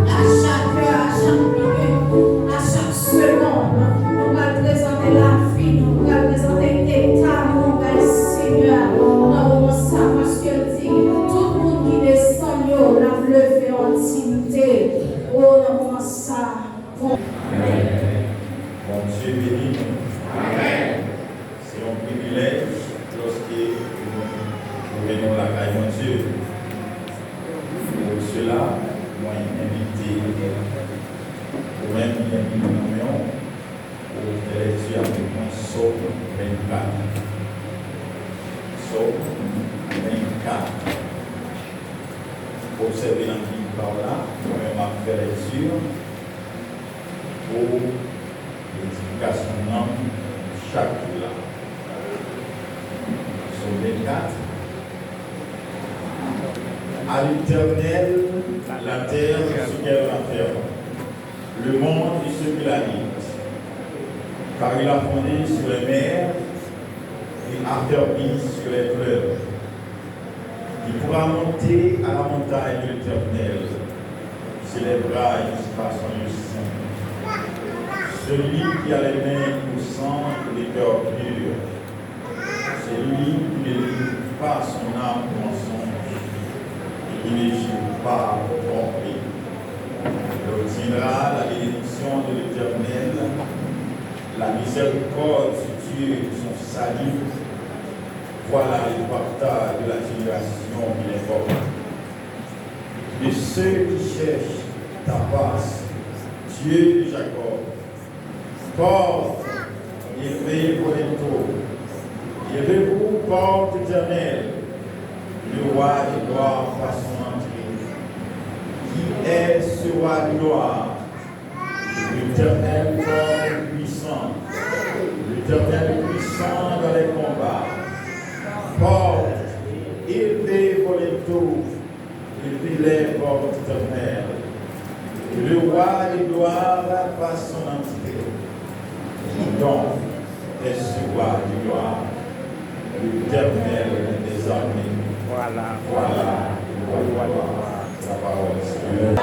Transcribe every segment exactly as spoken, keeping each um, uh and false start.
A chak è, a chak minit, a chak segonn, nou pral prezante lavi nou, nou pral prezante eta nou bay Senyè a nan moman sa, paske l di, tout moun ki desann yo, l ap leve yo an diyite. O, nan moman sa, bon. Amèn. Bondye beni nou. Amèn. Se yon privilèj lòske nou twouve nou lakay Bondye. Pou sela, mwen envite ou menm ki envite nou yo pou fè lèkti avèk mwen Sòm vennkat. Sòm vennkat. Obsève nan Bib pa w la, mwen menm m ap fè lèkti pou edifikasyon nanm chak jou la. Sòm vennkat. À l'Éternel, la terre, ce qu'elle renferme, le monde et ceux qui l'habitent. Car il a fondé sur les mers et affermi sur les fleuves. Il pourra monter à la montagne de l'Éternel, s'élèvera jusqu'à son lieu saint. Celui qui a les mains innocentes et le cœur pur, celui qui ne livre pas son âme au mensonge et qui ne jure pas pour tromper, il obtiendra la bénédiction de l'Éternel, la miséricorde du Dieu de son salut. Voilà le partage de la génération qui l'invoque. De ceux qui cherchent ta face, Dieu de Jacob. Portes, élevez vos linteaux. Élevez-vous, portes éternelles. Le roi de gloire passe son entrée. Qui est ce roi de gloire? L'Éternel fort et puissant, l'Éternel puissant dans les combats. Portes, élevez vos linteaux, élevez les portes éternelles. Le roi de gloire passe son entrée. Qui donc est ce roi de gloire? L'Éternel des armées. Voilà. Voilà le roi de gloire. La parole, Seigneur.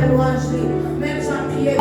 Lwanj li, menm jan Pyè.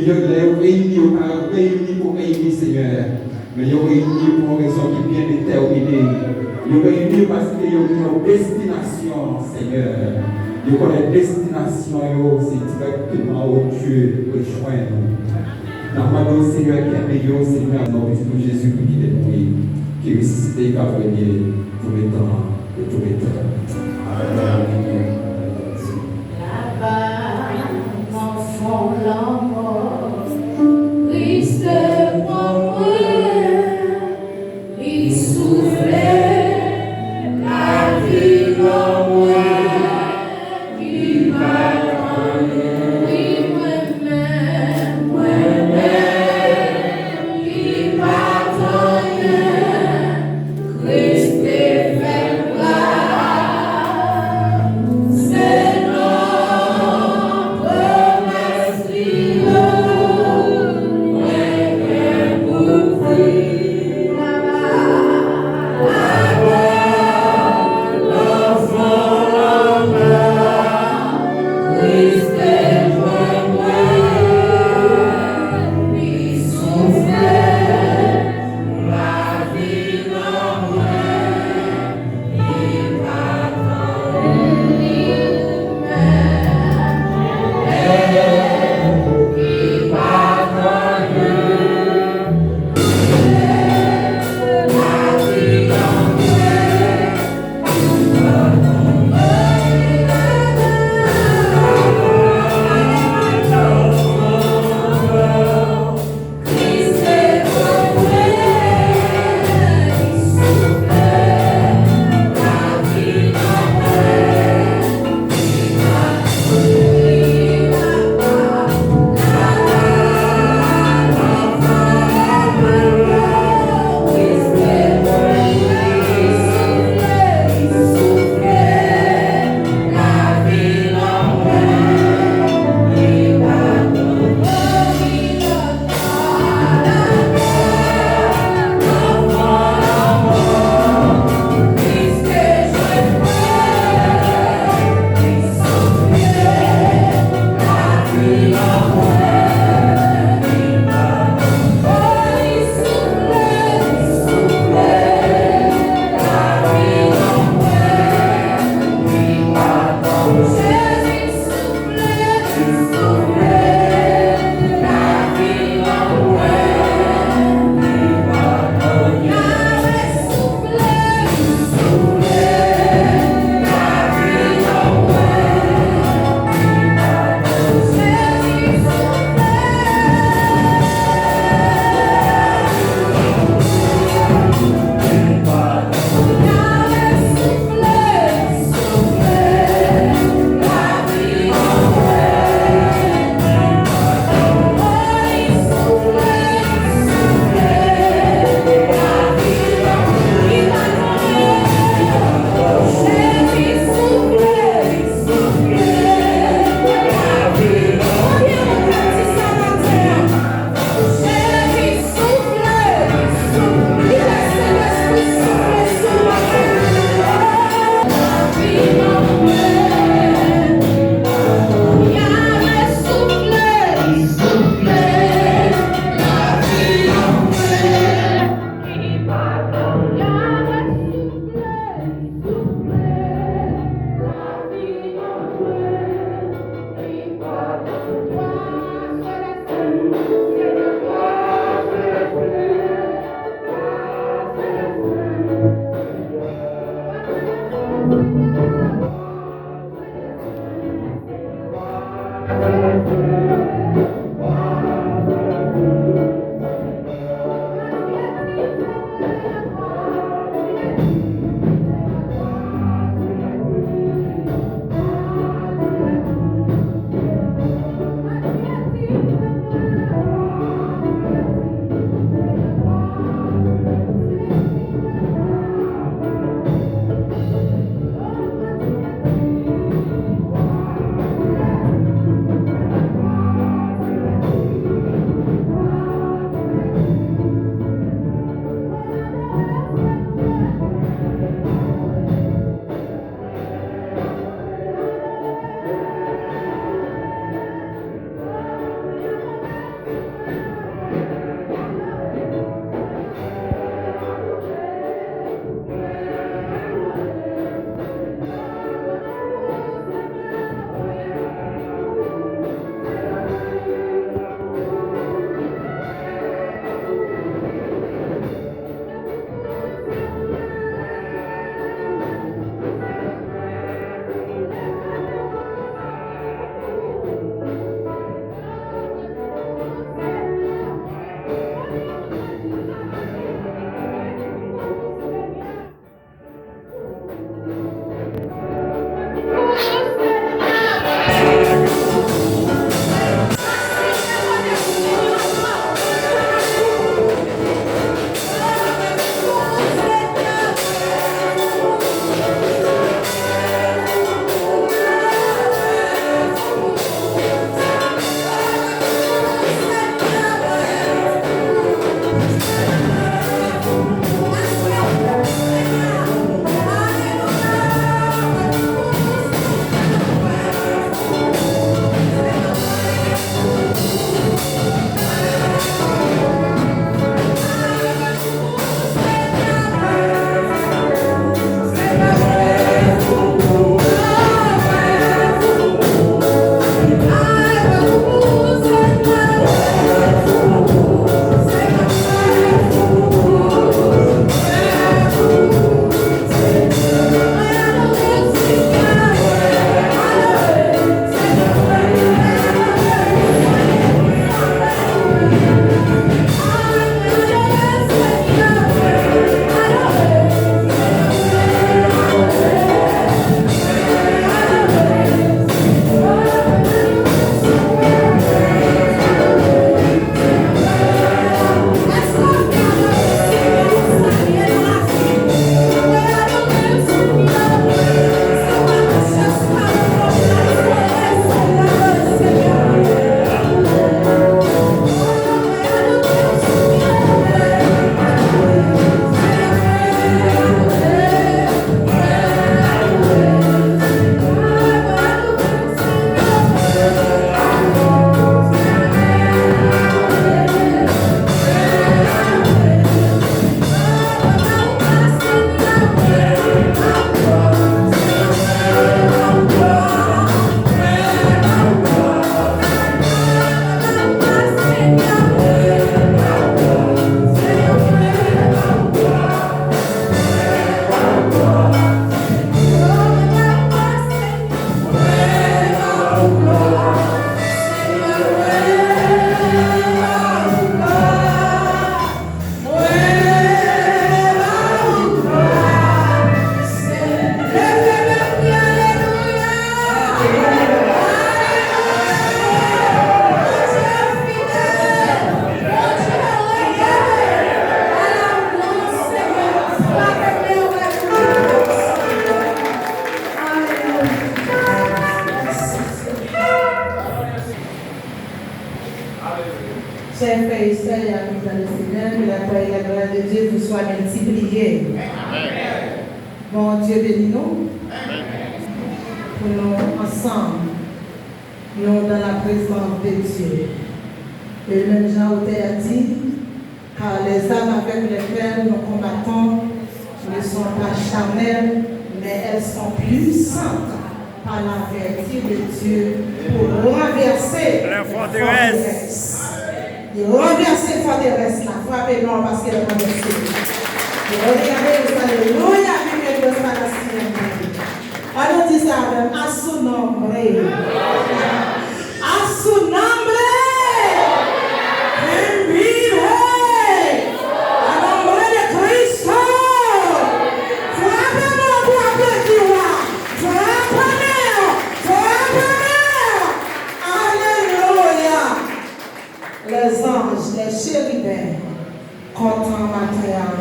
Lè yo reyini, yo pa reyini pou reyini, Senyè. Men yo reyini pou yon rezon ki byen detèmine. Yo reyini paske yo gen yon destinasyon, Senyè. Yo konnen destinasyon yo se dirèkteman, o Dye, rejwenn ou. N ap mande w, Senyè, kenbe yo, Senyè, nan non Pitit ou Jezi Kri ki te mouri, ki resisite, k ap renye pou letan de tou letan. Amèn. Laba nan fon lanmò, Kris te pran mwen, li soule lavi nan mwen, ki pa t anyen, wi, mwen menm, mwen menm, ki pa t anyen, Kris te fè m gras. Seigneur, que la paix et la gloire de Dieu vous soient multipliées. Bon Dieu béni nou. Pou nou ansanm, nou dans la présence de Dieu. E menm jan otè a di, car les armes avec lesquelles nous combattons ne sont pas charnelles, mais elles sont puissantes par la vertu de Dieu pour renverser les forteresses. Li ranvèse fòterès la, frape non paske l ranvèse. Gloria a Deus, aleluya, vive Dios para siempre. Ann nou di sa avè m, a su nombre. A su nombre. Quien vive. Au nombre de Cristo. Frape non pou aplodi w la. Frape non. Frape non. Aleluya. Les anges, les chérubins, kontan maten an,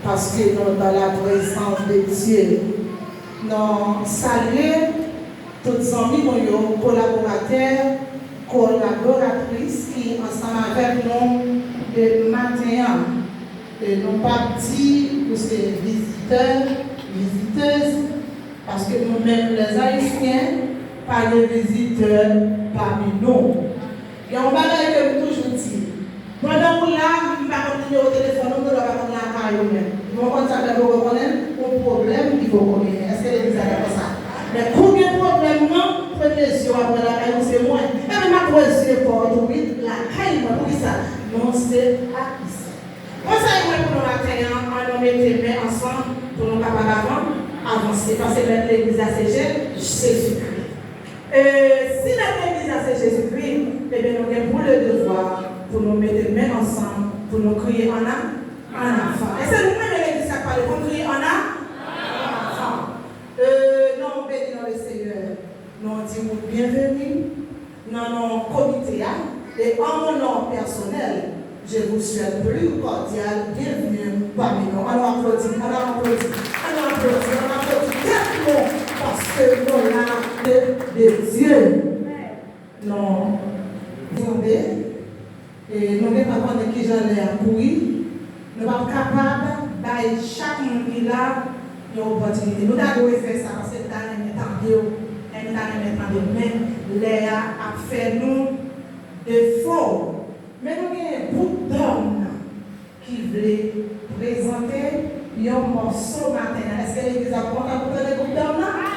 paske nou dans la présence de Dieu. Nou salye tout zanmi nou yo, kolaboratè, kolaboratris ki ansanm avèk nou de maten an. E nou p ap di ou se vizitè, vizitèz, paske nou menm, les Haïtiens, pa gen vizitè pami nou. Gen yon bagay ke m toujou di, pandan ou la, m pa konn nimewo telefòn ou, m gendwa pa konn lakay ou menm. Men w konn sa k fè m poko konnen l? Yon pwoblèm ki poko genyen. Èske legliz la dakò sa? Men kou gen pwoblèm nan, premye zye w ap wè lakay ou se mwen. Ebyen, m ap wè zye pòt ou wi lakay mwen. Poukisa? Nou se Ayisyen. Konsèy mwen pou nou maten an, ann nou mete men ansanm pou nou kapab avan, avanse. Paske mèt legliz la se Je-, Jezikri. E si mèt legliz la se Jezikri, ebyen nou gen pou le devwa pou nou mete men ansanm, pou nou kriye ann a-, ann avan. E se nou menm legliz sa k pale pou n kriye ann a-, ann avan. E non, beni non le Seyè. Nou di ou byenveni nan non komite a, e an mon non pèsonèl, je vous souhaite plus cordial bienvenue parmi nous. Ann nou aplodi, ann nou aplodi, ann nou aplodi, ann nou aplodi tèt nou, paske nou la de, de Dye. Non. Tande. E nou gentan konnen kijan lè a kouri. Nou p ap kapab bay chak moun ki la yon opòtinite. Nou ta dwe fè sa, paske m ta renmen tande w, e m ta renmen tande w. Men lè a ap fè nou defo. Men nou gen bout dòm nan ki vle prezante yon mòso maten an. Èske legliz ap kontan pou tande bout dòm nan?